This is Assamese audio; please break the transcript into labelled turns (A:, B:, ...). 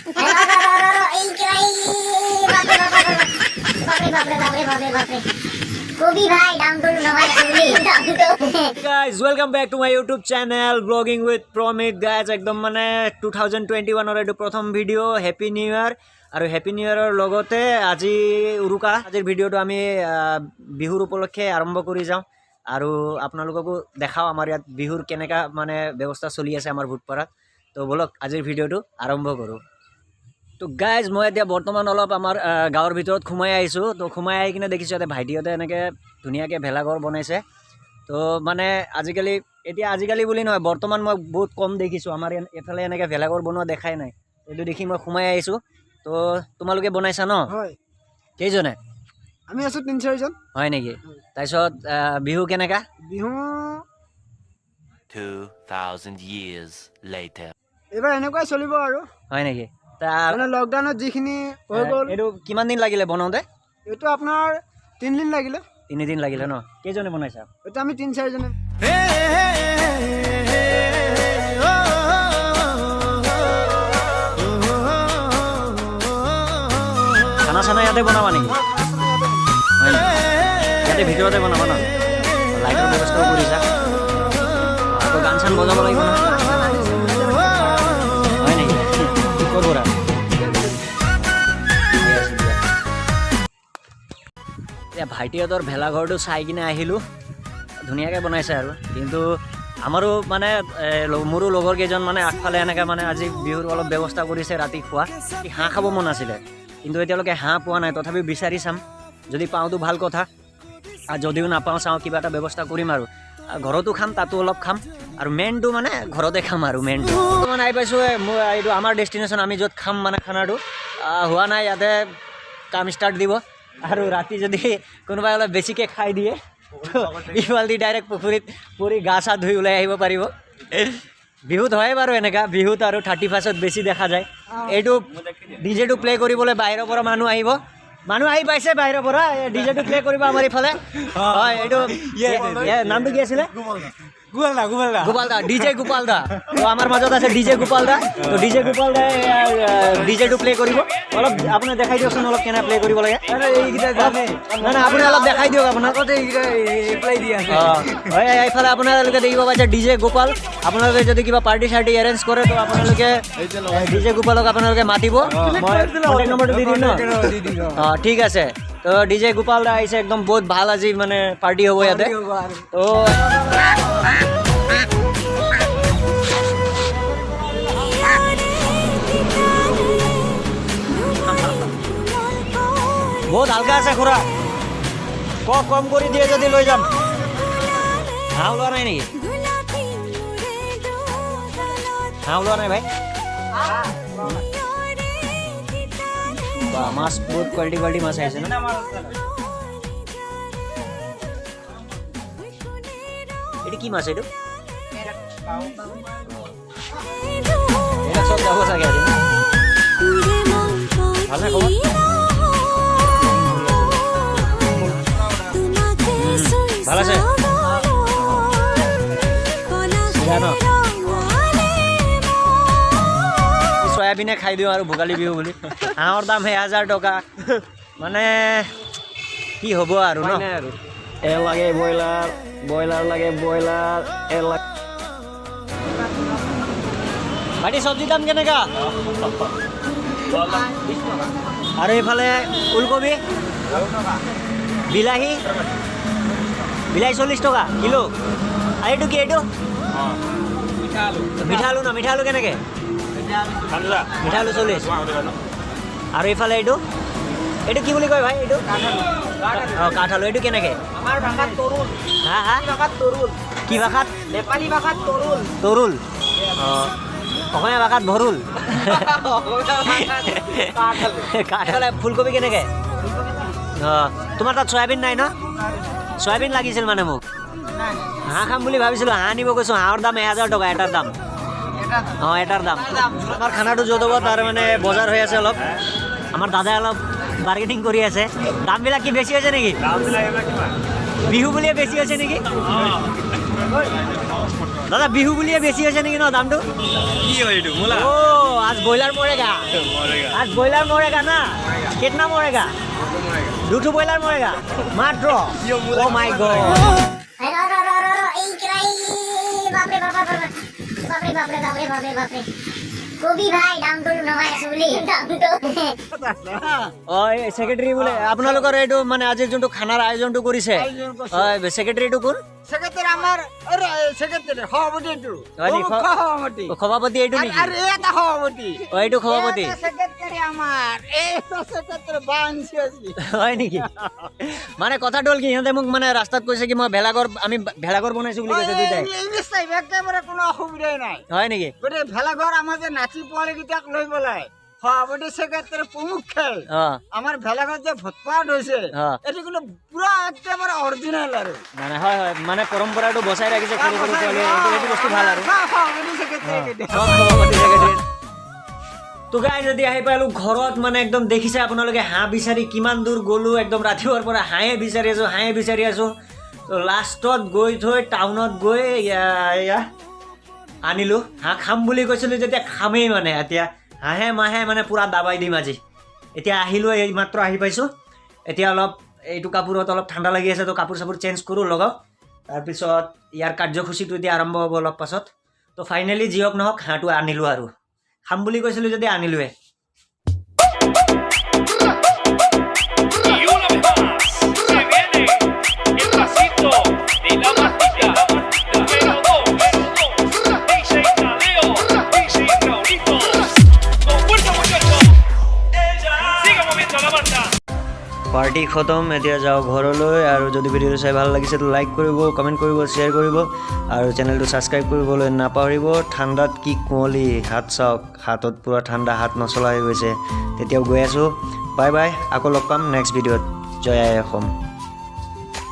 A: বাপরে বাপরে বাপরে বাপরে বাপরে, কবি ভাই, ডাউন টু নহয়, কবি down to.
B: Guys, welcome back to my YouTube channel, Vlogging with Promit. Guys, একদম মানে 2021ৰ এইটো প্ৰথম ভিডিঅ'। হেপী নিউ ইয়াৰ আৰু হেপী নিউ ইয়াৰৰ লগতে আজি উৰুকা। আজিৰ ভিডিঅ'টো আমি বিহুৰ উপলক্ষে আৰম্ভ কৰি যাওঁ আৰু আপোনালোককো দেখাওঁ আমাৰ ইয়াত বিহুৰ কেনেকুৱা মানে ব্যৱস্থা চলি আছে আমাৰ ভোটপাৰাত। তো ব'লক, আজিৰ ভিডিঅ'টো আৰম্ভ কৰোঁ। তো গাইজ, মই এতিয়া বৰ্তমান অলপ আমাৰ গাঁৱৰ ভিতৰত সোমাই আহিছোঁ। তো সোমাই আহি কিনে দেখিছোঁ ইয়াতে ভাইটিহঁতে এনেকৈ ধুনীয়াকৈ ভেলাঘৰ বনাইছে। তো মানে আজিকালি, এতিয়া আজিকালি বুলি নহয়, বৰ্তমান মই বহুত কম দেখিছোঁ আমাৰ এইফালে এনেকৈ ভেলাঘৰ বনোৱা দেখাই নাই। এইটো দেখি মই সোমাই আহিছোঁ। তো তোমালোকে বনাইছা ন?
C: হয়।
B: কেইজনে?
C: আমি আছো তিনি চাৰিজন।
B: হয় নেকি? তাৰপিছত বিহু কেনেকা?
C: Bihu
D: 2,000 years later.
C: এইবাৰ এনেকুৱাই চলিব আৰু।
B: হয় নেকি? তাৰ
C: মানে লকডাউনত যিখিনি হৈ গ'ল।
B: এইটো কিমান দিন লাগিলে বনাওঁতে?
C: এইটো আপোনাৰ 3 দিন লাগিলে।
B: 3 দিন লাগিলে ন? কেইজনে বনাইছা?
C: এইটো আমি তিনি চাৰিজনে।
B: খানা চানা ইয়াতে বনাবা নেকি? হয় নেকি? ইয়াতে ভিতৰতে বনাবা ন? লাইটৰ ব্যৱস্থাও কৰিছা। আকৌ গান চান বজাব লাগিব নহয়? হয় নেকি? ক'ত পৰা? ঠিকে আছে দিয়া। এতিয়া ভাইটিহঁতৰ ভেলাঘৰটো চাই কিনে আহিলোঁ। ধুনীয়াকৈ বনাইছে আৰু কিন্তু আমাৰো মানে মোৰো লগৰ কেইজন মানে আগফালে এনেকৈ মানে আজি বিহুৰ অলপ ব্যৱস্থা কৰিছে ৰাতি খোৱা। হাঁহ খাব মন আছিলে, কিন্তু এতিয়ালৈকে হাঁহ পোৱা নাই। তথাপিও বিচাৰি চাম, যদি পাওঁতো ভাল কথা আৰু যদিও নাপাওঁ, চাওঁ কিবা এটা ব্যৱস্থা কৰিম আৰু ঘৰতো খাম, তাতো অলপ খাম আৰু মেইনটো মানে ঘৰতে খাম। আৰু মেইনটো মানে আহি পাইছোঁ মোৰ এইটো আমাৰ ডেষ্টিনেশ্যন, আমি য'ত খাম মানে খানাটো হোৱা নাই। ইয়াতে কাম ষ্টাৰ্ট দিব আৰু ৰাতি যদি কোনোবাই অলপ বেছিকৈ খাই দিয়ে, ইফাল দি ডাইৰেক্ট পুখুৰীত পৰি গা চা ধুই ওলাই আহিব পাৰিব। বিহুত হয় বাৰু এনেকা, বিহুত আৰু 31ত বেছি দেখা যায়। এইটো ডিজেটো প্লে কৰিবলৈ বাহিৰৰ পৰা মানুহ আহিব। মানুহ আহি পাইছে বাহিৰৰ পৰা, ডিজেটো প্লে কৰিব আমাৰ ইফালে। হয়, এইটো নামটো কি আছিলে? গোপাল দা, ডিজে গোপাল দা। তো আমাৰ মাজত আছে ডিজে গোপাল দা। তো ডিজে গোপাল দাই ডিজেটো প্লে কৰিব। অলপ আপুনি দেখাই দিয়কচোন অলপ কেনে প্লে কৰিব লাগে। নাই নাই, আপুনি অলপ দেখাই দিয়ক আপোনাক। অঁ হয়, এইফালে আপোনালোকে দেখিব পাইছে ডিজে গোপাল। আপোনালোকে যদি কিবা পাৰ্টি চাৰ্টি এৰেঞ্জ কৰে, তো আপোনালোকে ডিজে গোপালক আপোনালোকে মাতিব। মই কণ্টেক্ট নম্বৰটো দি দিম ন? অঁ, ঠিক আছে। তো ডিজে গোপাল দা আহিছে, একদম বহুত ভাল। আজি মানে পাৰ্টি হ'ব ইয়াতে। তো বহুত হালকা আছে খুৰা। কম কৰি দিয়ে যদি লৈ যাম। হাঁহ ওলোৱা নাই নেকি? হাঁহ ওলোৱা নাই ভাই? বা, মাছ বহুত কোৱালিটি কোৱালিটি মাছ আহিছে ন? এইটো কি মাছ এইটো? এইবিলাক চব যাব চাগে আজি ন? ভালনে খবৰ? ভাল আছে? চিধা ন? চয়াবিনে খাই দিওঁ আৰু ভোগালী বিহু বুলি। হাঁহৰ দাম 1000 টকা, মানে কি হ'ব আৰু ন?
E: এ লাগে ব্ৰইলাৰ, ব্ৰইলাৰ লাগে, ব্ৰইলাৰ এ লাগে।
B: ভাইটি, চব্জিৰ দাম কেনেকা? আৰু এইফালে ওলকবি, বিলাহী, বিলাহী 40 টকা কিলো। আৰু এইটো কি? এইটো মিঠা আলু ন? মিঠা আলু কেনেকে? মিঠা আলু 40। আৰু এইফালে এইটো কি বুলি কয় ভাই এইটো? অঁ, কাঠ আলু। এইটো কেনেকে?
F: আমাৰ ভাষাত তৰুল।
B: হা হা
F: ভাষাত তৰুল।
B: কি ভাষাত?
F: নেপালী ভাষাত তৰুল।
B: তৰুল। অঁ, অসমীয়া ভাষাত ভৰুল।
F: অসমীয়া ভাষাত কাঠ আলু।
B: কাঠ আলু। ফুলকবি কেনেকে? অঁ, তোমাৰ তাত চয়াবিন নাই ন? চয়াবিন লাগিছিল মানে মোক। হাঁহ খাম বুলি ভাবিছিলোঁ, হাঁহ আনিব গৈছোঁ, হাঁহৰ দাম 1000 টকা এটাৰ দাম। অঁ, এটাৰ দাম। আমাৰ খানাটো য'ত হ'ব তাৰ মানে বজাৰ হৈ আছে অলপ। আমাৰ দাদাই অলপ বাৰ্গেনিং কৰি আছে। দামবিলাক কি বেছি হৈছে নেকি? বিহু বুলিয়ে বেছি হৈছে নেকি? দাদা, বিহু বুলিয়ে বেছি হৈছে নেকি ন দামটো?
E: কি হয় এইটো মূলা?
B: ओ, आज ब्रॉयलर मरेगा। आज ब्रॉयलर मरेगा ना? कितना मरेगा? দুটো ব্ৰইলাৰ मरेगा মাত্ৰ। Oh my God!
A: ৰ ৰ ৰ ৰ ৰ, এই কেলা, এই বাপৰে বাপ, বাপৰে বাপৰে বাপৰে বাপৰে বাপৰে বাপৰে। কবি ভাই, দামটো নমাই আছো বুলি দামটো।
B: অ, এই ছেক্ৰেটাৰী বোলে আপোনালোকৰ এইটো মানে আজিৰ যোনটো খানাৰ আয়োজনটো কৰিছে, হয়, ছেক্ৰেটাৰীটো কোন?
F: সেক্ষেত্রে আমার সেক্ষেত্রে সভাপতি এইটো।
B: হয় নেকি?
F: মুখ্য সভাপতি।
B: সভাপতি এইটো নেকি?
F: আর এই এটা সভাপতি।
B: অ, এইটো সভাপতি।
F: সেক্রেটারি আমার এইটা সেক্রেটারি বানছি আছে।
B: হয় নেকি? মানে কথাটো হ'ল কি, সিহঁতে মোক মানে ৰাস্তাত কৈছে কি মই ভেলাঘৰ, আমি ভেলাঘৰ বনাইছো বুলি কৈছে দুইটাই।
F: ইংলিছ টাইপ, একেবাৰে কোনো অসুবিধাই নাই।
B: হয় নেকি?
F: গতিকে ভেলাঘৰ আমাৰ যে নাচি পোৱালিকেইটাক লৈ পেলাই সভাপতি, সেক্ৰেটাৰী প্ৰমুখ্যে আমাৰ ভেলাঘৰ যে ভোটপাত হৈছে, এইটো কিন্তু পুৰা একেবাৰে অৰিজিনেল আৰু।
B: মানে হয় হয়, মানে পৰম্পৰাটো বচাই ৰাখিছে সৰু সৰু পোৱালীয়ে, এইটো বস্তু ভাল আৰু।
F: সভাপতি, সেক্ৰেটাৰী।
B: চব সভাপতি, সেক্ৰেটাৰী। তো গাইজ, যদি আহি পালোঁ ঘৰত, মানে একদম দেখিছে আপোনালোকে হাঁহ বিচাৰি কিমান দূৰ গ'লোঁ। একদম ৰাতিপুৱাৰ পৰা হাঁহে বিচাৰি আছোঁ, হাঁহে বিচাৰি আছোঁ। তো লাষ্টত গৈ থৈ টাউনত গৈ এয়া আনিলোঁ হাঁহ। খাম বুলি কৈছিলোঁ যেতিয়া খামেই, মানে এতিয়া হাঁহে মাহে মানে পূৰা দাবাই দিম আজি। এতিয়া আহিলোঁ, এই মাত্ৰ আহি পাইছোঁ। এতিয়া অলপ এইটো কাপোৰত অলপ ঠাণ্ডা লাগি আছে, তো কাপোৰ চাপোৰ চেঞ্জ কৰোঁ, লগাওঁ। তাৰপিছত ইয়াৰ কাৰ্যসূচীটো এতিয়া আৰম্ভ হ'ব অলপ পাছত। তো ফাইনেলি যি হওক নহওক হাঁহটো আনিলোঁ আৰু খাম বুলি কৈছিলোঁ যদি আনিলোৱে।
G: Y una vez más, se viene el pasito de la matita. Número 2, DJ Tadeo, DJ Raulito. Con fuerza, muchachos. Siga moviendo la banda.
B: Party খতম, এতিয়া যাওঁ ঘৰলৈ। আৰু যদি ভিডিঅ'টো চাই ভাল লাগিছে তো লাইক কৰিব, কমেণ্ট কৰিব, শ্বেয়াৰ কৰিব আৰু চেনেলটো ছাবস্ক্ৰাইব কৰিবলৈ নাপাহৰিব। ঠাণ্ডাত কি কুঁৱলী, হাত চাওক, হাতত পূৰা ঠাণ্ডা, হাত নচলা হৈ গৈছে, তেতিয়াও গৈ আছোঁ। বাই বাই, আকৌ লগ পাম নেক্সট ভিডিঅ'ত। জয় আই অসম।